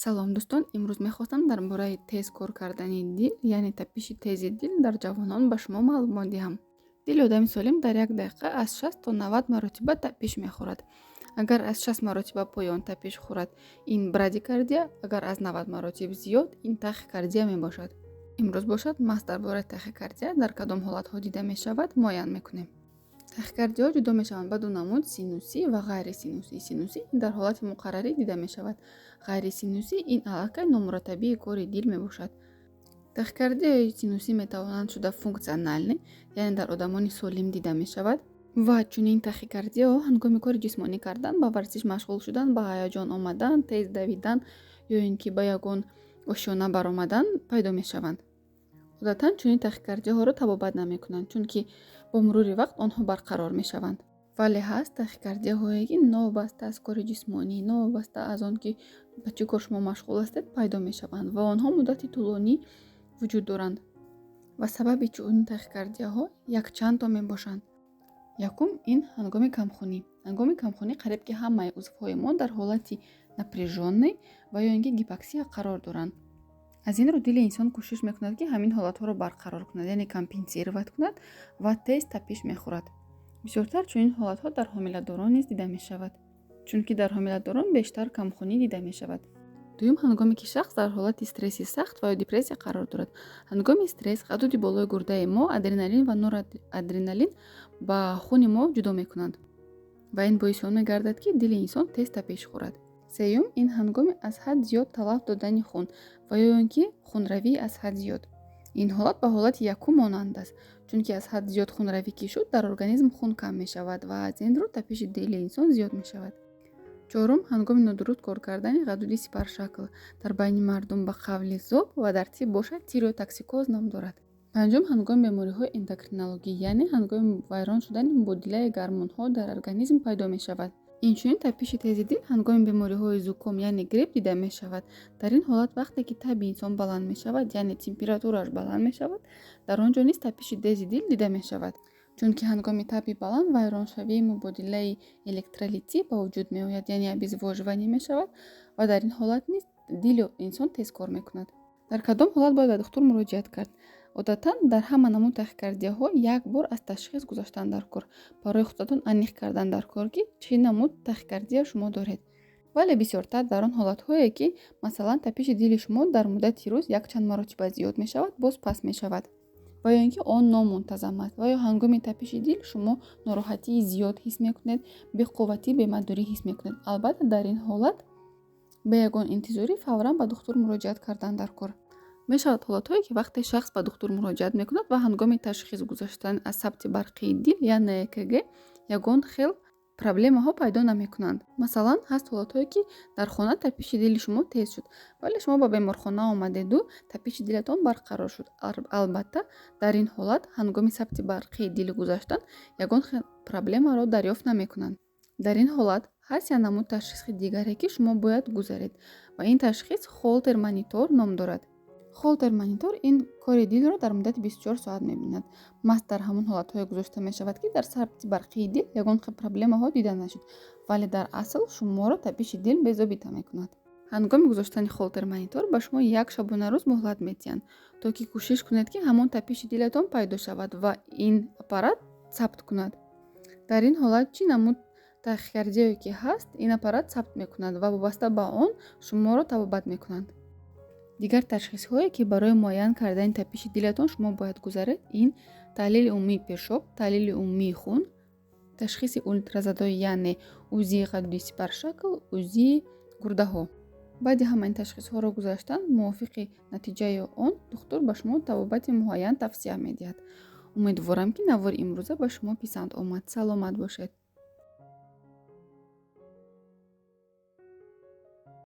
Салом, дӯстон! Имрӯз мехостам дар бораи тез кор кардани дил, яъне тапиши тези дил дар ҷавонон ба шумо маълумот диҳам. Дили одами солим дар як дақиқа аз 60 то 90 маротиба тапиш мехӯрад. Агар аз 60 маротиба поён тапиш хӯрад, ин брадикардия, агар аз 90 маротиб зиёд, ин тахикардия мебошад. Имрӯз бошад, маҳз дар бораи тахикардия дар кадом ҳолатҳо дида мешавад, муайян мекунем. Тахикардияҳо ҷудо мешаванд ба ду намуд: синусӣ ва ғайрисинусӣ. Синусӣ ин дар ҳолати муқаррарӣ дида мешавад. Ғайрисинусӣ ин аллакай номураттабии кори дил мебошад. Тахикардияи синусӣ метавонанд шуда функциональный, яъне дар одамони солим дида мешавад, ва чунин тахикардияҳо ҳангоми кори ҷисмонӣ кардан, ба варзиш машғул шудан, ба ҳаяҷон омадан, тез давидан ё ин ки ба ягон ошёна баромадан пайдо мешаванд. Одатан чунин тахикардияҳоро табобат намекунанд, чунки бо мурури вақт онҳо барқарор мешаванд. Вале ҳаст тахикардияҳое, ки новобаста аз кори ҷисмонӣ, новобаста аз он ки ба чӣ кор шумо машғул ҳастед, пайдо мешаванд ва онҳо муддати тӯлонӣ вуҷуд доранд. Ва сабаби чунин тахикардияҳо якчандто мебошанд. Якум, ин ҳангоми камхунӣ. Ҳангоми камхунӣ қариб ки ҳамаи узвҳои мо дар ҳолати напряжённый ва ё ин ки гипоксия қарор доранд. Аз ин рӯ дили инсон кӯшиш мекунад, ки ҳамин ҳолатҳоро барқарор кунад, яъне компенсировать кунад, ва тез тапиш мехӯрад. Бисёртар чунин ҳолатҳо дар ҳомиладорон низ дида мешавад, чунки дар ҳомиладорон бештар камхунӣ дида мешавад. Дуюм, ҳангоме ки шахс дар ҳолати стресси сахт ва ё депрессия қарор дорад. Ҳангоми стресс ғадуди болои гурдаи мо адреналин ва норадреналин ба хуни мо ҷудо мекунанд ва ин боиси он мегардад, ки дили инсон тез тапиш хӯрад. Сеюм, ин ҳангоми аз ҳад зиёд талаф додани хун ва ё ин ки хунравии аз ҳад зиёд. Ин ҳолат ба ҳолати якум монанд аст, чунки аз ҳад зиёд хунравӣ ки шуд, дар организм хун кам мешавад ва аз ин рӯ тапиши дили инсон зиёд мешавад. Чорум, ҳангоми нодуруст кор кардани ғадуди сипаршакл, дар байни мардум ба қавли зоб ва дар тиб бошад, тиреотоксикоз ном дорад. Панҷум, ҳангоми бемориҳои эндокринологӣ, яъне ҳангоми вайрон шудани мубодилаи гормонҳо дар организм пайдо мешавад. Инчунин тапиши тези дил ҳангоми бемориҳои зуком, яъне грипп, дида мешавад. Дар ин ҳолат, вақте ки таби инсон баланд мешавад, яъне температурааш баланд мешавад, дар он ҷо низ тапиши тези дил дида мешавад, чунки ҳангоми таби баланд вайроншавии мубодилаи электролитӣ ба вуҷуд меояд, яъне обезвоживание мешавад, ва дар ин ҳолат низ дили инсон тез кор мекунад. Дар кадом ҳолат бояд ба духтур муроҷиат кард? Одатан дар ҳама намуд тахикардияҳо як бор аз ташхис гузаштан дар кор, барои худатон аниқ кардан дар кор, ки чӣ намуд тахикардия шумо доред. Вале бисёртар дар он ҳолатҳое, ки масалан, тапиши дили шумо дар муддати рӯз якчанд маротиба зиёд мешавад, боз паст мешавад ва ё ин ки он номунтазам аст, ва ё ҳангоми тапиши дил шумо нороҳатии зиёд ҳис мекунед, беқувватӣ, бемадорӣ ҳис мекунед, албатта, дар ин ҳолат бе ягон интизорӣ фавран ба духтур муроҷиат кардан дар кор. Мешавад ҳолатҳое, ки вақте шахс ба духтур муроҷиат мекунад ва ҳангоми ташхис гузаштан аз сабти барқии дил, яъне ЭКГ, ягон хел проблемаҳо пайдо намекунанд. Масалан, ҳаст ҳолатҳое, ки дар хона тапиши дили шумо тез шуд, вале шумо ба беморхона омадеду тапиши дилатон барқарор шуд. Албатта, дар ин ҳолат ҳангоми сабти барқии дил гузаштан ягон хел проблемаро дарёфт намекунанд. Дар ин ҳолат ҳаст як намуд ташхиси дигаре, ки шумо бояд гузаред, ва ин ташхис холтер монитор ном дорад. Холтер монитор ин кори дилро дар муддати 24 соат мебинад. Маҳз дар ҳамон ҳолатҳое гузошта мешавад, ки дар сабти барқии дил ягон хел проблемаҳо дида нашуд, вале дар асл шуморо тапиши дил безобита мекунад. Ҳангоми гузоштани холтер монитор ба шумо як шабонарӯз муҳлат медиҳанд, то ки кӯшиш кунед, ки ҳамон тапиши дилатон пайдо шавад ва ин аппарат сабт кунад. Дар ин ҳолат чӣ намуд тахикардияе ки ҳаст, ин аппарат сабт мекунад ва вобаста ба он шуморо табобат мекунанд. Дигар ташхисҳое, ки барои муайян кардани тапиши дилатон шумо бояд гузаред, ин таҳлили умумии пешоб, таҳлили умумии хун, ташхиси ултразадои, яъне УЗИи ғадуди сипаршакл, УЗИи гурдаҳо. Баъди ҳама ин ташхисҳоро гузаштан, мувофиқи натиҷаи он духтур ба шумо табобати муайян тавсия медиҳад. Умедворам, ки навори имрӯза ба шумо писанд омад. Саломат бошед.